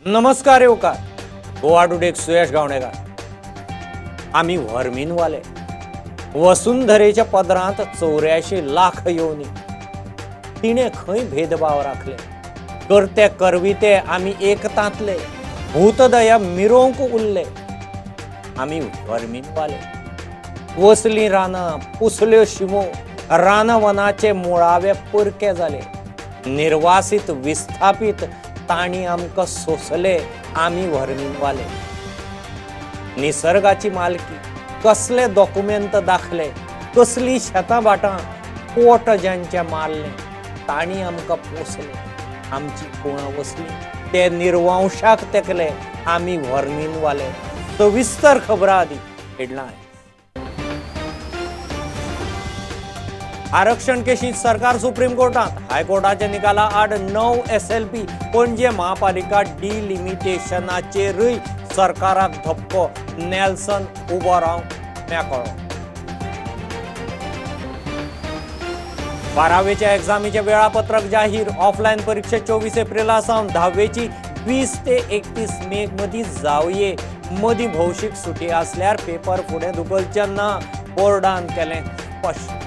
नमस्कार येवकार गोवा टुडेक सुयश गावणेकार। आमी व्हरमीनवाले वसुंधरेच्या पदरांत 84 लाख येवनी तिणे खंय भेदभाव राखले करते करविते आमी एकतांतले भूतदया मिरोवंक उरले। आमी व्हरमीनवाले वसली रानां पुसल्यो शिमो रानावनाचे मुळावे परके जाले निर्वासित विस्थापित ताणी आमकां सोंसले। आमी व्हरमीनवाले निसर्गाची मालकी कसले डॉक्युमेंट दाखले कसली शेतां भाटां पोट ज्यांचे मारले ताणी आमकां पोसले। आमची कोणां वसली ते निर्वंशाक तेकले। आमी व्हरमीनवाले। सविस्तर खबरां आदी हेडलायन्स। आरक्षण केशींत सरकार सुप्रीम कोर्टांत हायकोर्टाच्या निकाला आड 9 SLP Panaji महापालिका डिलिमिटेशनाचेरूय सरकाराक धपको। नेल्सन उबो रावंक मेकळो। 12वेच्या एग्जामीचें वेळापत्रक जाहीर। ऑफलायन परिक्षा 24 एप्रिला सावन 10वेची 20 ते 31 मे मदीं जावये। मदीं भौशीक सुटी आसल्यार पेपर फुडें धुकलचे ना, बोर्डान केलें स्पश्ट।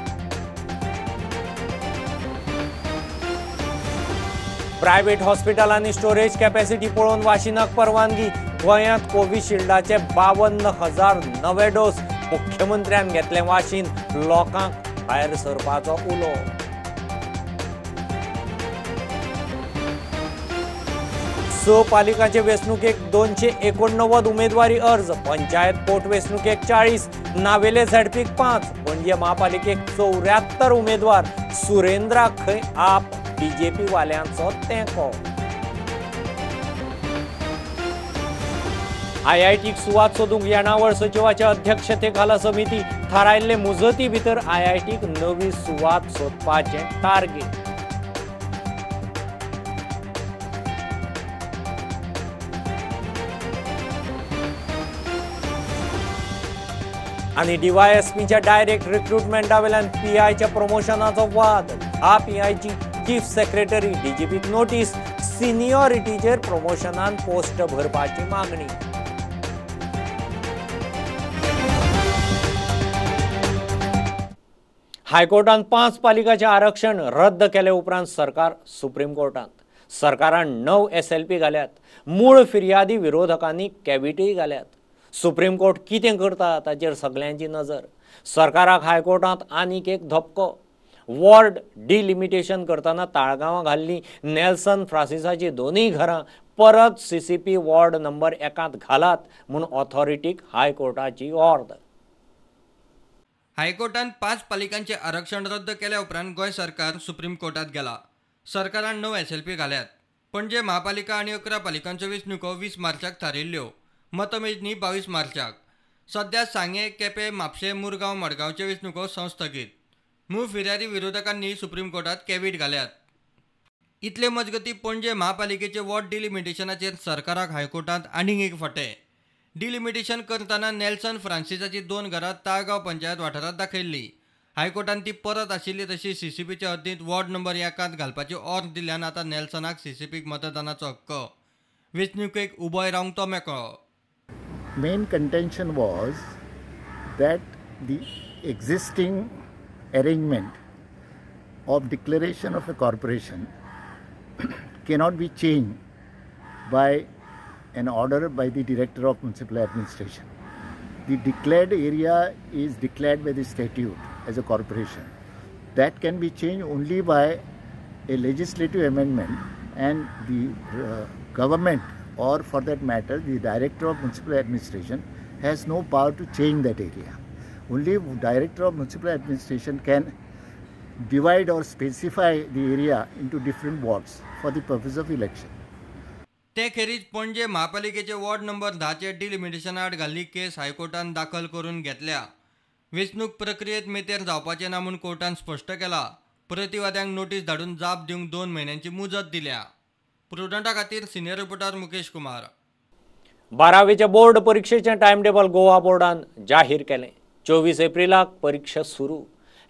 प्रायव्हेट हॉस्पिटलांनी स्टोरेज कॅपॅसिटी पळोवन वाशिनाक परवानगी। गोंयांत कोविशिल्डाचे 52,000 नवे डोस। मुख्यमंत्र्यान घेतले वाशीन, लोकांक भायर सरपाचो उलो। 6 पालिकांचे वेंचणुकेक 289 उमेदवारी अर्ज। पंचायत पोटवेंचणुकेक 40, नावेले झेडपीक 5, पणजे महापालिकेक 74 उमेदवार। सुरेंद्राक खंय आप बीजेपी वाल्यांचो तेंको। आयआयटीक सुवात सोदूंक येणावळ सचिवाच्या अध्यक्षतेखाला समिती। थारायल्ले मुजती भितर आयआयटीक नवी सुवात सोदपाचें टार्गेट। आनी डीवायएसपीच्या डायरेक्ट रिक्रुटमेंटा वेल्यान पीआयच्या प्रमोशनाचो वाद। 10 पीआयची चीफ सेक्रेटरी डीजीपीक नोटीस। सिनियॉरिटीचेर प्रमोशनान पोस्ट भरपाची मागणी। हायकोर्टान 5 पालिकाचें आरक्षण रद्द केले उपरांत सरकार सुप्रीम कोर्टांत। सरकारान 9 SLP घाल्यात। मूळ फिर्यादी विरोधकांनी कॅविटीय घाल्यात। सुप्रीम कोर्ट कितें करता ताचेर सगल्यांची नजर। सरकाराक हायकोर्टांत आनीक एक धपको। वॉर्ड डिलिमिटेशन करतना ताळगांवां घाल्ली नेल्सन फ्रांसिसाची दोनूय घरां परत CCP ward number 1 घालात म्हूण ऑथॉरिटीक हायकोर्टाची ऑर्द। हायकोर्टान 5 पालिकांचे आरक्षण रद्द केल्या उपरांत गोंय सरकार सुप्रीम कोर्टात गेला। सरकारान 9 SLP घाल्यात। पणजे महापालिका आनी 11 पालिकांच्यो वेंचणुको 20 मार्चाक थारिल्ल्यो। मतमेजणी 22 मार्चाक। सध्या सांगें, केपें, म्हापशें, मुरगांव, मडगांवच्यो वेंचणुको संस्थगीत। मूळ फिर्यादी विरोधकांनी सुप्रीम कोर्टात कॅवीट घाल्यात। इतले मजगती पणजे महापालिकेचे वॉर्ड डिलिमिटेशनाचेर सरकाराक हायकोर्टांत आनीक एक फटे। डिलिमिटेशन करतना नेल्सन फ्रांसिसाची 2 घरां ताळगांव पंचायत वाठारांत दाखयल्ली। हायकोर्टान ती परत आशिल्ली तशी सीसीपीच्या हद्दींत वॉर्ड नंबर 1 घालपाची ऑर्द दिल्ल्यान आतां नेल्सनाक सीसीपीक मतदानाचो हक्क। वेंचणुकेक उबोय रावंक तो मेकळो। Main contention was that the existing arrangement of declaration of a corporation cannot be changed by an order by the Director of Municipal Administration. The declared area is declared by the statute as a corporation. That can be changed only by a legislative amendment, and the government, or for that matter the Director of Municipal Administration, has no power to change that area. Only Director of Municipal Administration can divide or specify the area into different wards for the purpose of election. ते खेरीज पणजे महापालिकेचे ward number 10 delimitation आड घाल्ली केस हायकोर्टान दाखल करून घेतल्या। वेंचणूक प्रक्रियेत मेतेर जावपाचें ना म्हूण कोर्टान स्पश्ट केला। प्रतिवाद्यांक नोटीस धाडून जाप दिवंक 2 म्हयन्यांची मुजत दिल्या। प्रुडंटा खातीर सिनियर रिपोर्टर मुकेश कुमार। 12वेच्या बोर्ड परिक्षेचें टायम टेबल गोवा बोर्डान जाहीर केलें। 24 एप्रिलाक परिक्षा सुरू।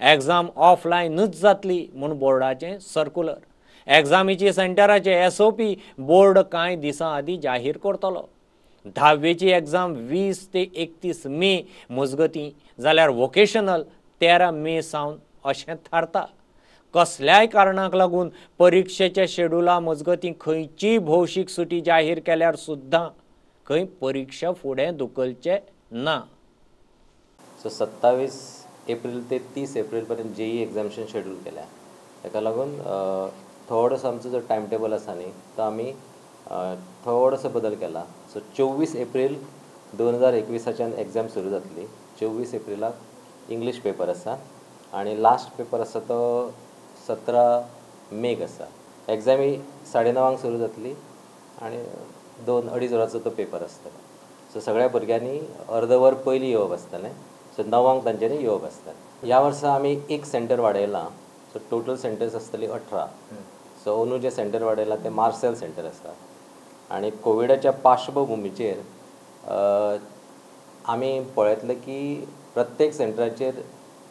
एग्जाम ऑफलायनूच जातली म्हूण बोर्डाचें सर्कुलर। एग्जामीची सेंटराचे एसओपी बोर्ड कांय दिसां आदीं जाहीर करतलो. धावेची एग्जाम 20 ते 31 मे मजगतीं जाल्यार वोकेशनल 13 मे सावन अशें थारता. कसल्याय कारणाक लागून परिक्षेच्या शेड्युला मजगतीं खंयचीय भौशीक सुटी जाहीर केल्यार सुद्दां खंय परिक्षा फुडें धुकलचे ना. सो 27 एप्रील ते 30 एप्रील पर्यंत जेई एग्जामिनेशन शेड्यूल केल्या. ताका लागून थोडोसो आमचो जो टायम टेबल आसा न्ही तो आमी थोडोसो बदल केला. सो 24 एप्रील 2021 एग्जाम सुरू जातली. 24 एप्रिलाक इंग्लीश पेपर आसा आनी लास्ट पेपर आसा तो 17 मेक आसा. एग्जामी 9:30 सुरू जातली आनी 2-2.5 वरांचो तो पेपर आसतलो. सो सगळ्या भुरग्यांनी अर्द वर पयलीं येवप आसतलें. सो 9 तांच्यांनी येवप आसतलें. ह्या वर्सा आमी एक सेंटर वाडयलां. सो टोटल सेंटर्स आसतली 18. सो अंदू जें सेंटर वाडयलां तें मार्सेल सेंटर आसा आनी कोविडाच्या पार्श्वभुमीचेर आमी पळयतले की प्रत्येक सेंटराचेर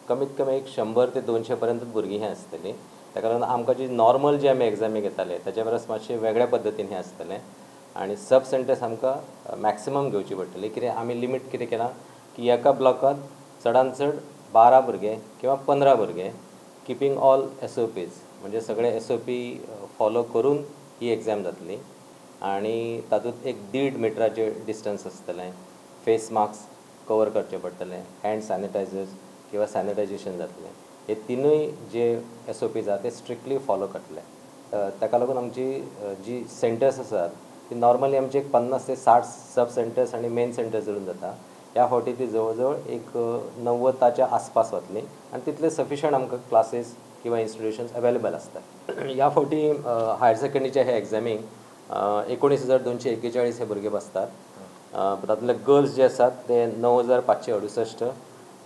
कमीत कमी एक 100 ते 200 पर्यंत भुरगीं हें आसतलीं. ताका लागून आमकां जी नॉर्मल जे आमी एग्जामी घेताले ताच्या परस मातशें वेगळ्या पद्दतीन हें आसतलें आनी सब सेंटर्स आमकां मॅक्सिमम घेवची पडटली. कित्याक आमी लिमीट कितें केलां की एका ब्लॉकांत चडान चड 12 भुरगे किंवा 15 भुरगे किपींग ऑल एसओपीज म्हणजे सगळे एसओपी फॉलो करून ही एग्जाम जातली आनी तातूंत एक 1.5 मिटराचें डिस्टन्स आसतलें, फेस मास्क कवर करचें पडटलें, हँड सॅनिटायझर्स किंवा सॅनिटायझेशन जातलें. हे तिनूय जे एसओपीज आसा ते स्ट्रिक्टली फॉलो करतले. ताका लागून आमची जी सेंटर्स आसात ती नॉर्मली आमची एक 50 ते 60 सब सेंटर्स आनी मेन सेंटर्स धरून जाता. ह्या फावटी ती जवळ जवळ एक 90च्या आसपास वतली आनी तितले सफिशंट आमकां क्लासीस किंवा इन्स्टिट्युशन्स अवेलेबल आसतात. ह्या फावटी हायर सेकंडरीच्या ह्या एग्जामीक 19,241 हे भुरगे बसतात. तातूंतले गर्ल्स जे आसात ते 9,568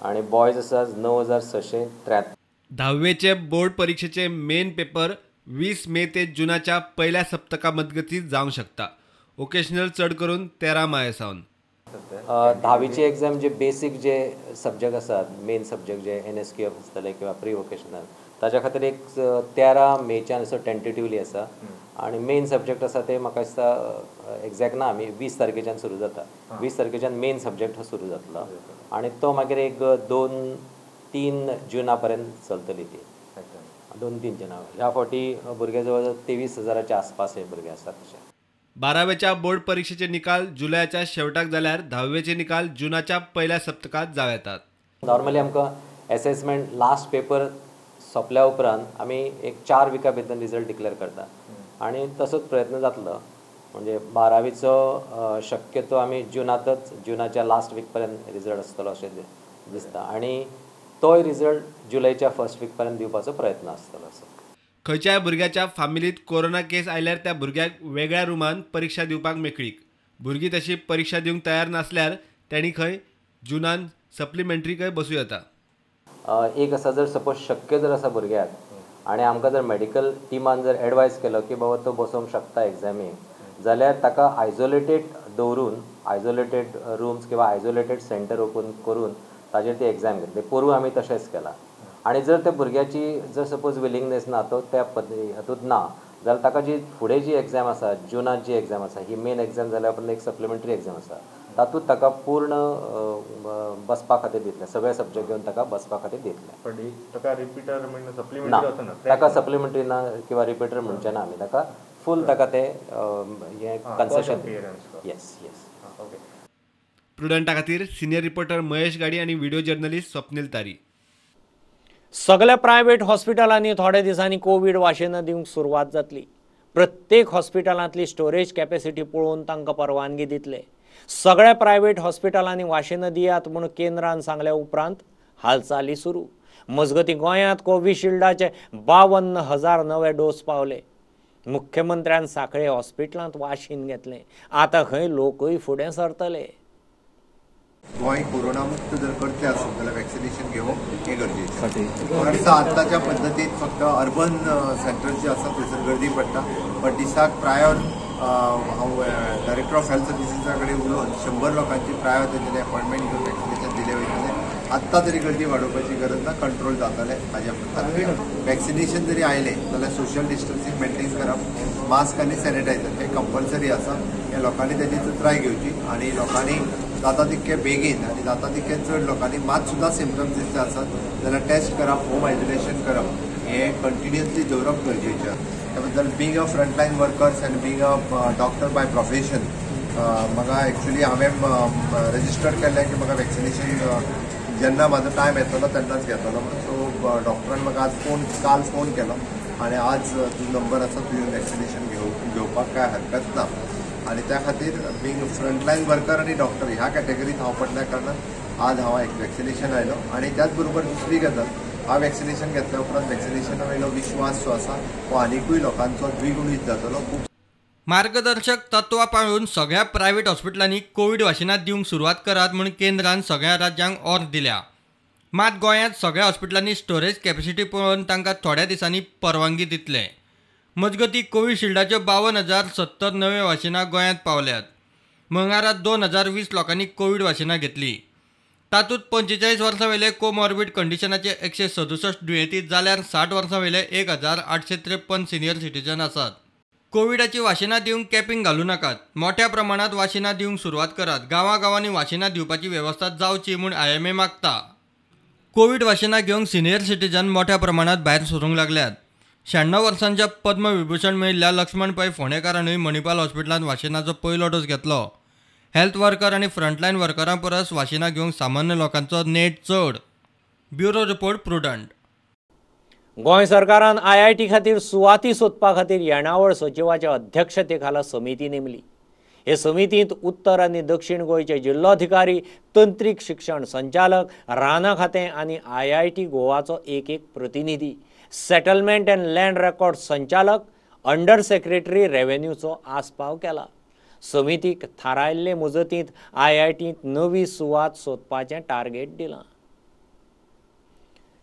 आनी बॉयज आसात 9,673. धावेचे बोर्ड परिक्षेचे मेन पेपर 20 मे ते जुनाच्या पहिल्या सप्तका मजगतीं जावंक शकता. वोकेशनल चड करून 13 मे सावन. धावीची एग्जाम जे बेसीक जे सब्जेक्ट आसात मेन सब्जेक्ट जे NSQF आसतले किंवा प्री वोकेशनल ताच्या खातीर एक 13 मेच्यान असो टेंटेटिवली आसा आनी मेन सब्जेक्ट आसा ते म्हाका दिसता एग्जॅक्ट ना आमी 20 तारखेच्यान सुरू जाता. 20 तारखेच्यान मेन सब्जेक्ट हो सुरू जातलो आनी तो मागीर एक 2-3 जुना पर्यंत चलतली ती 2-3 जुना. ह्या फावटी भुरगे जवळ जवळ 23,000च्या आसपास हे भुरगे आसात. तशें 12वेच्या बोर्ड परीक्षेचे निकाल जुलयाच्या शेवटाक जाल्यार 10वेचे निकाल जुनाच्या पहिल्या सप्तकात जावं येतात. नॉर्मली आमकां एसेसमेंट लास्ट पेपर सोंपल्या उपरांत आमी एक 4 विका भितर रिजल्ट डिक्लेअर करता आनी तसोच प्रयत्न जातलो. म्हणजे 12वीचो शक्यतो आमी जुनातच जुनाच्या लास्ट वीक पर्यंत रिजल्ट आसतलो अशें दिसता आनी तोय रिजल्ट जुलयच्या फर्स्ट वीक पर्यंत दिवपाचो प्रयत्न आसतलो. असो खंयच्याय भुरग्याच्या फामिलीत कोरोना केस आयल्यार त्या भुरग्याक वेगळ्या रुमान परीक्षा दिवपाक मेकळीक. भुरगीं तशी परीक्षा दिवंक तयार नासल्यार तेणी खंय जुनान सप्लिमेंटरीकय बसूं येता. एक आसा जर सपोज शक्य जर आसा भुरग्याक आनी आमकां जर मेडिकल टिमान जर एडवायज केलो की बाबा तो बसोवंक शकता एग्जामीक जाल्यार ताका आयजोलेटेड दवरून आयजोलेटेड रुम्स किंवा आयजोलेटेड सेंटर ओपन करून ताजेर ती एग्जाम घेतली. पोरूं आमी तशेंच केलां आनी जर त्या भुरग्याची जर सपोज विलिंगनेस ना तो त्या पद्दती हातूंत ना जाल्यार ताका जी फुडें जी एग्जाम आसा जुनांत जी एग्जाम आसा ही मेन एग्जाम जाल्या उपरांत एक सप्लिमेंटरी एग्जाम आसा तातूंत ताका पूर्ण बसपा खातीर दितले, सगळे सब्जेक्ट घेवन ताका बसपा खातीर दितले. ताका रिपीटर ना, ताका सप्लिमेंटरी ना किंवा रिपीटर म्हणचे ना आमी, ताका फूल ताका ते हें कन्सेशन. Yes yes. प्रुडंटा खातीर सिनियर रिपोर्टर महेश गाडी आनी व्हिडिओ जर्नलिस्ट स्वप्नील तारी. सगळ्या प्रायव्हेट हॉस्पिटलांनी थोड्या दिसांनी कोवीड वाशिनां दिवंक सुरवात जातली. प्रत्येक हॉस्पिटलांतली स्टोरेज कॅपॅसिटी पळोवन तांकां परवानगी दितले. सगळ्या प्रायव्हेट हॉस्पिटलांनी वाशिनां दियात म्हूण केंद्रान सांगल्या उपरांत हालचाली सुरू. मजगतीं गोंयांत कोविशिल्डाचे 52,000 नवे डोस पावले. मुख्यमंत्र्यान सांखळे हॉस्पिटलांत वाशीन घेतलें. आतां खंय लोकूय फुडें सरतले. गोंय कोरोना मुक्त जर करतले आसत जाल्यार वॅक्सिनेशन घेवप हें गरजेचें. वर्सा आतांच्या पद्दतीन फक्त अर्बन सेंटर्स जे आसा थंयसर गर्दी पडटा, बट दिसाक प्रायर हांव डायरेक्टर ऑफ हेल्थ सर्विसीसा कडेन उलोवन 100 लोकांची प्रायर तेंच्यांनी अपॉयंटमेंट घेवन वॅक्सिनेशन दिलें वयतलें. आत्तां तरी गर्दी वाडोवपाची गरज ना, कंट्रोल जातलें हाजी आमकां खात्री. वॅक्सिनेशन जरी आयलें जाल्यार सोशल डिस्टन्सींग मेंटेन करप, मास्क आनी सॅनिटायझर हे कंपल्सरी आसा. हे लोकांनी तेजी चत्राय घेवची आनी लोकांनी जाता तितके बेगीन आनी जाता तितके चड लोकांनी मात सुद्दां सिमटम्स दिसले आसत जाल्यार टेस्ट करप, होम आयसोलेशन करप हें कंटिन्युअसली दवरप गरजेचें. त्या बद्दल being a frontline workers and being a doctor by profession म्हाका एक्चुली हांवें रजिस्टर्ड केल्लें की म्हाका वॅक्सिनेशन जेन्ना म्हाजो टायम येतलो तेन्नाच घेतलो म्हणून. सो डॉक्टरान म्हाका आज काल फोन केलो आनी आज तुजो नंबर आसा, तुवें वॅक्सिनेशन घेवपाक कांय हरकत ना. आनी त्या खातीर बींग फ्रंटलायन वर्कर आनी डॉक्टर ह्या कॅटेगरीत हांव पडल्या कारणान आज हांव एक वॅक्सिनेशन आयलो. आनी त्याच बरोबर दुसरी गजाल, हांव वॅक्सिनेशन घेतल्या उपरांत वॅक्सिनेशना वयलो विश्वास जो आसा तो आनिकूय लोकांचो द्विगुणीत जातलो. खूब मार्गदर्शक तत्वां पाळून सगळ्या प्रायव्हेट हॉस्पिटलांनी कोवीड वाशिनां दिवंक सुरवात करात म्हूण केंद्रान सगळ्या राज्यांक ऑर्द दिल्या. मात गोंयांत सगळ्या हॉस्पिटलांनी स्टोरेज कॅपॅसिटी पळोवन तांकां थोड्या दिसांनी परवानगी दितले. मजगतीं कोविशिल्डाच्यो 52,070 नव्यो वाशिनां गोंयांत पावल्यात. मंगळारा 2,020 लोकांनी कोवीड वाशिनां घेतली. तातूंत 45 वर्सां वयले कोमॉर्बीड कंडिशनाचे 167 दुयेंती जाल्यार 60 वर्सां वयले 1,853 सिनियर सिटीजन आसात. कोविडाची वाशिनां दिवंक कॅपिंग घालूं नाकात, मोठ्या प्रमाणांत वाशिनां दिवंक सुरवात करात, गांवागांवांनी वाशिनां दिवपाची वेवस्था जावची म्हूण IMA मागता. कोवीड वाशिनां घेवंक सिनियर सिटीजन मोठ्या प्रमाणांत भायर सरूंक लागल्यात. 96 वर्सांच्या पद्मविभूषण मेळिल्ल्या लक्ष्मण पै फोंडेकारानूय मणिपाल हॉस्पिटलांत वाशिनाचो पयलो डोस घेतलो. हेल्थ वर्कर आनी फ्रंटलायन वर्करां परस वाशिनां घेवंक सामान्य लोकांचो नेट चड. Bureau report, Prudent. Goa सरकारान IIT खातीर सुवाती सोदपा खातीर येणावळ सचिवाच्या अध्यक्षते खाला समिती नेमली. हे समितींत उत्तर आनी दक्षिण गोंयचे जिल्लोधिकारी, तंत्रीक शिक्षण संचालक, रानां खातें आनी IIT गोवाचो एक एक प्रतिनिधी, सेटलमेंट अँड लँड रेकॉर्ड संचालक, अंडर सेक्रेटरी रेव्हेन्यूचो आस्पाव केला. समितीक थारायल्ले मुजतींत IITंत नवी सुवात सोदपाचें टार्गेट दिलां.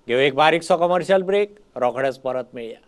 घेवं एक बारीकसो कमर्शियल ब्रेक, रोखडेच परत मेळया.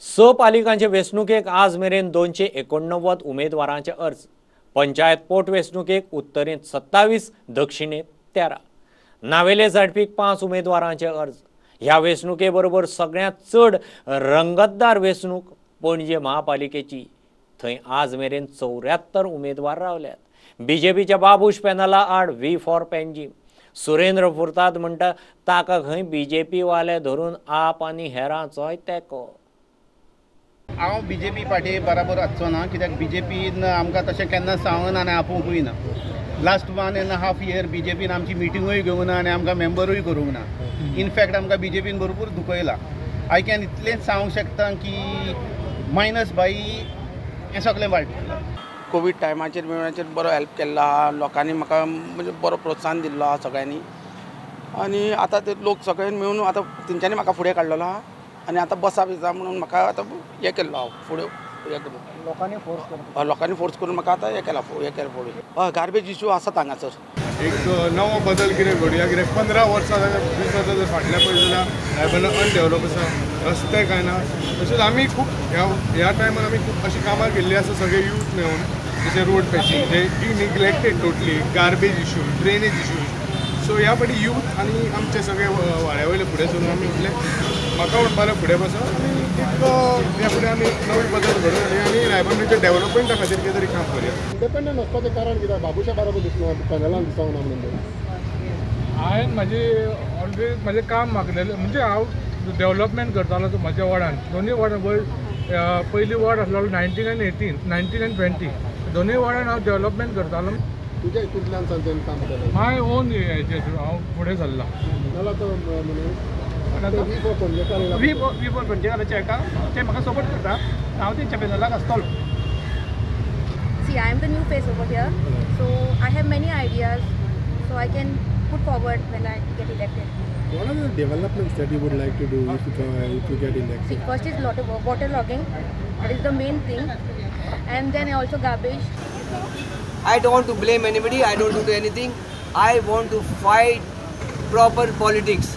स पालिकांचे वेंचणुकेक आज मेरेन 289 उमेदवारांचे अर्ज. पंचायत पोटवेंचणुकेक उत्तरेंत 27, दक्षिणेंत 13, नावेले झाडपीक 5 उमेदवारांचे अर्ज. ह्या वेंचणुके बरोबर सगळ्यांत चड रंगतदार वेंचणूक पणजे महापालिकेची. थंय आज मेरेन 74 उमेदवार रावल्यात. बीजेपीच्या बाबूश पॅनला आड V for Panjim. Surendra Furtado म्हणटा ताका खंय बीजेपी वाले धरून आप आनी हेरांचोय तेंको. हांव बीजेपी पार्टी बराबर आसचो ना, कित्याक बीजेपीन आमकां तशें केन्ना सांगना आनी आपोवंकूय ना. लास्ट 1.5 इयर बीजेपीन आमची मिटिंगूय घेवंक ना आनी आमकां मेंबरूय करूंक ना. इनफॅक्ट आमकां बीजेपीन भरपूर दुखयला. I can इतलेंच सांगूंक शकता की मायनस बाई हें सगळें वायट. कोवीड टायमाचेर मेळण्याचेर बरो हेल्प केल्लो आहा लोकांनी, म्हाका म्हणजे बरो प्रोत्साहन दिल्लो आहा सगळ्यांनी. आनी आतां ते लोक सगळे मेळून आतां तेंच्यांनी म्हाका फुडें काडलेलो आहा आनी आतां बसा बिसा म्हणून म्हाका आतां हें केल्लो हांव फुडें हें करून लोकांनी फोर्स करून, लोकांनी फोर्स करून म्हाका आतां हें केलां हें केलां फुडें. हय, गार्बेज इशू आसात हांगासर. एक नवो बदल कितें घडया, कित्याक 15 वर्सां जाल्यार 20 वर्सां जर फाटल्या पळयत जाल्यार रायबंदर अनडेवलप आसा, रस्ते कांय ना. तशेंच आमी खूब ह्या टायमार आमी खूब अशीं कामां केल्लीं आसा सगळे यूथ मेळून, जशें रोड पॅचिंग जे neglected totally, garbage issue, drainage issues. So ह्या फाटी यूथ आनी आमचे सगळे वाड्या वयले फुडें सरून आमी म्हटलें म्हाका म्हणपाक फुडें बसा आनी एक ह्या फुडें आमी नवी बदल घडोवन हाडया आनी रायबंदरच्या डेवलपमेंटा खातीर कितें तरी काम करुया. इंडिपेंडंट वचपाचें कारण कितें? बाबूशा बरोबर दिसना, पॅनलान दिसना म्हणून. हांवें म्हाजी ऑलरेडी म्हाजें काम मागलेलें, म्हणजे हांव डेवलपमेंट करतालो म्हज्या वॉर्डान. दोनूय वॉर्डान, पयली वॉर्ड आसलेलो 19 आनी 18, 19 आनी 20, दोनूय वॉर्डान हांव डेवलपमेंट करतालो. तुज्या हितूंतल्यान सांगतें काम केलें? My own हेचेर हांव फुडें सरलां. नाल्यार तो वी फॉर पणजेकाराचे हेका ते म्हाका सपोर्ट करता, हांव तेंच्या पॅनलाक आसतलो. See, I am the new face over here, so I have many ideas, so I can put forward when I get elected. What are the developments that you would like to do if you get elected? See, first is lot of water logging, that is the main thing, and then also garbage. I don't want to blame anybody, I don't do anything. I want to fight proper politics.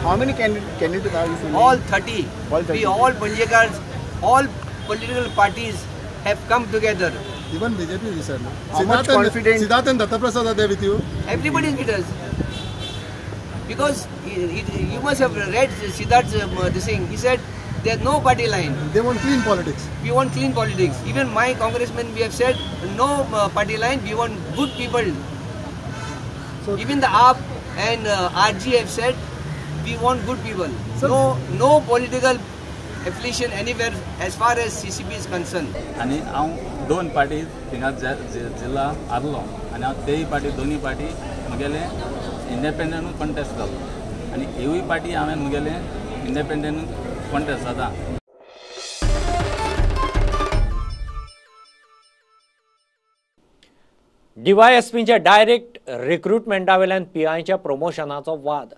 How many candidates are you sending? All 30. All 30. We all Panjekars, all political parties have come together. Even BJP is there. How much confidence? Siddharth and Datta Prasad are there with you? Everybody is with us. Because you must have read Siddharth's this thing. He said there's no party line. They want clean politics. We want clean politics. Even my congressman, we have said no party line. We want good people. So, even the AAP and RG have said we want good people. So, no political affiliation anywhere as far as CCP is concerned. आणि हांव दोन party थिंगा जिल्ला हारलो आनी हांव तेय party दोनूय पार्टी म्हगेले इंडिपेंडंटूच कॉन्टेस्ट जालो आनी ह्यूय पार्टी हांवें म्हगेले इंडिपेंडंटूच कॉन्टेस्ट जाता. डीवायएसपीच्या डायरेक्ट रिक्रुटमेंटा वेल्यान पीआयच्या प्रमोशनाचो वाद.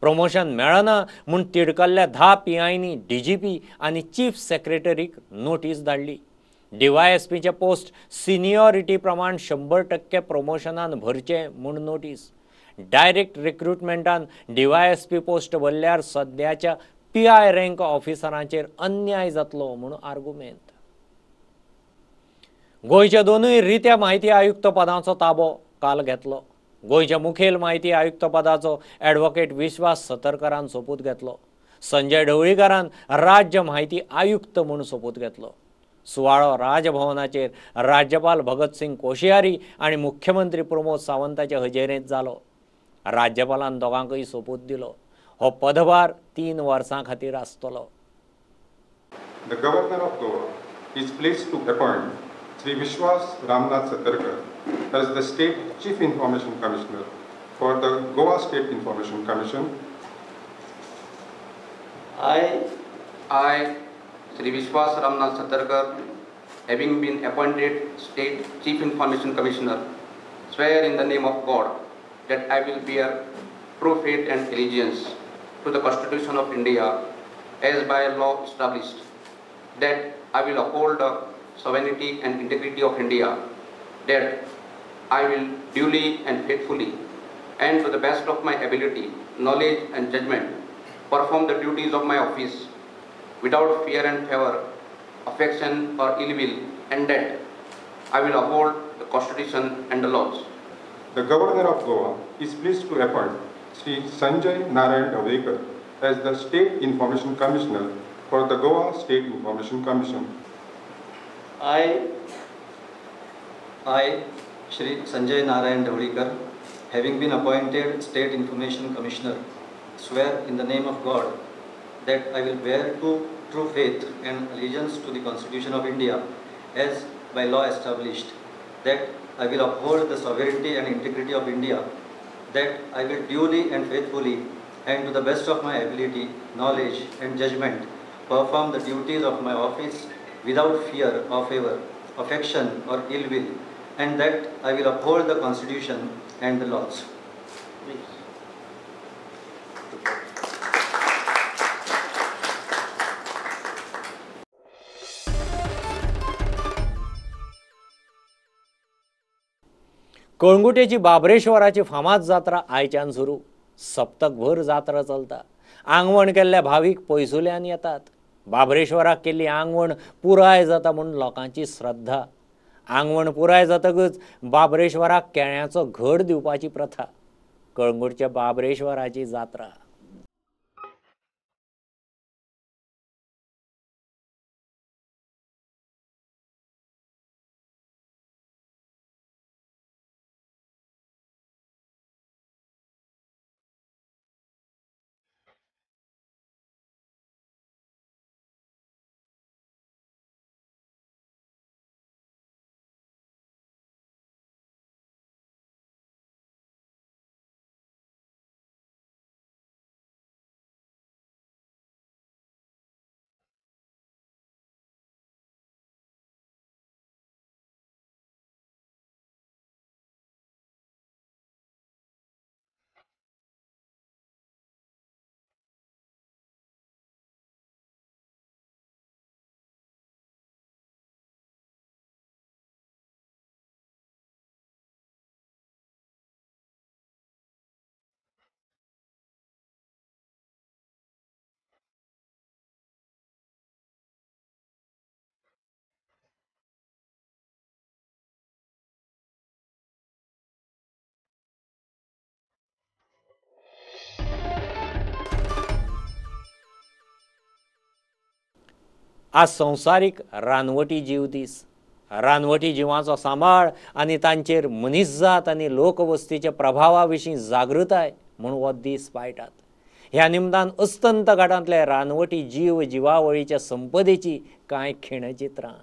प्रमोशन मेळना म्हूण तिडकल्ल्या 10 पीआयनी डीजीपी आनी चीफ सेक्रेटरीक नोटीस धाडली. डीवायएसपीचे पोस्ट सिनियॉरिटी प्रमाण 100% प्रमोशनान भरचें म्हूण नोटीस. डायरेक्ट रिक्रुटमेंटान डीवायएसपी पोस्ट भरल्यार सद्याच्या पीआय रँक ऑफिसरांचेर अन्याय जातलो म्हूण आर्गुमेंत. गोंयच्या दोनूय रित्या म्हायती आयुक्त पदांचो ताबो काल घेतलो. गोंयच्या मुखेल म्हायती आयुक्त पदाचो ॲडव्होकेट विश्वास सतरकरान सोपूत घेतलो. संजय ढवळीकारान राज्य म्हायती आयुक्त म्हूण सोपूत घेतलो. सुवाळो राजभवनाचेर राज्यपाल भगतसिंग कोश्यारी आनी मुख्यमंत्री प्रमोद सावंताचे हजेरेंत जालो. राज्यपालान दोगांकय सोपूत दिलो. हो पदभार 3 वर्सां खातीर आसतलो. The Governor of Goa is pleased to appoint Shri Vishwas Ramnath Satarkar as the State Chief Information Commissioner for the Goa State Information Commission. I, Shri Vishwas Ramnath Satarkar, having been appointed State Chief Information Commissioner, swear in the name of God that I will bear true faith and allegiance to the Constitution of India as by law established, that I will uphold the sovereignty and integrity of India, that I will duly and faithfully and to the best of my ability, knowledge and judgment perform the duties of my office without fear and favor, affection or ill will, and that I will uphold the Constitution and the laws. The Governor of Goa is pleased to appoint Shri Sanjay Narayan Dhavalikar as the State Information Commissioner for the Goa State Information Commission. I, Shri Sanjay Narayan Dhavalikar, having been appointed State Information Commissioner, swear in the name of God that I will bear true faith and allegiance to the Constitution of India as by law established, that I will uphold the sovereignty and integrity of India, that I will duly and faithfully and to the best of my ability, knowledge and judgment perform the duties of my office without fear or favor, affection or ill will, and that I will uphold the Constitution and the laws. कळंगुटेची बाबरेश्वराची फामाद जात्रा आयच्यान सुरू. सप्तकभर जात्रा चलता. आंगवण केल्ल्या भावीक पयसुल्यान येतात. बाबरेश्वराक केल्ली आंगवण पुराय जाता म्हूण लोकांची श्रद्धा. आंगवण पुराय जातकच बाबरेश्वराक केळ्याचो घड दिवपाची प्रथा. कळंगूटच्या बाबरेश्वराची जात्रा. आज संवसारीक रानवटी जीव दीस. रानवटी जिवांचो सांबाळ आनी तांचेर मनीसजात आनी लोकवस्तीच्या प्रभावा विशीं जागृताय म्हूण हो दीस पाळटात. ह्या निमतान अस्तंत घाटांतले रानवटी जीव जिवावळीच्या संपदेची कांय खिणचित्रां.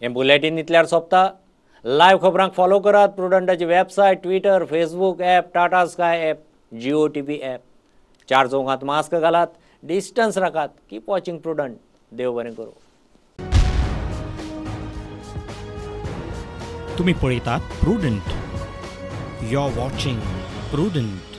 हें बुलेटीन इतल्यार सोंपता. लायव्ह खबरांक फॉलो करात प्रुडंटाची website, Twitter, Facebook app, Tata Sky app, Jio TV app. चार चौगांत मास्क घालात, डिस्टन्स राखात. Keep watching Prudent. देव बरें करूं. तुम्ही पळयतात Prudent. You are watching Prudent.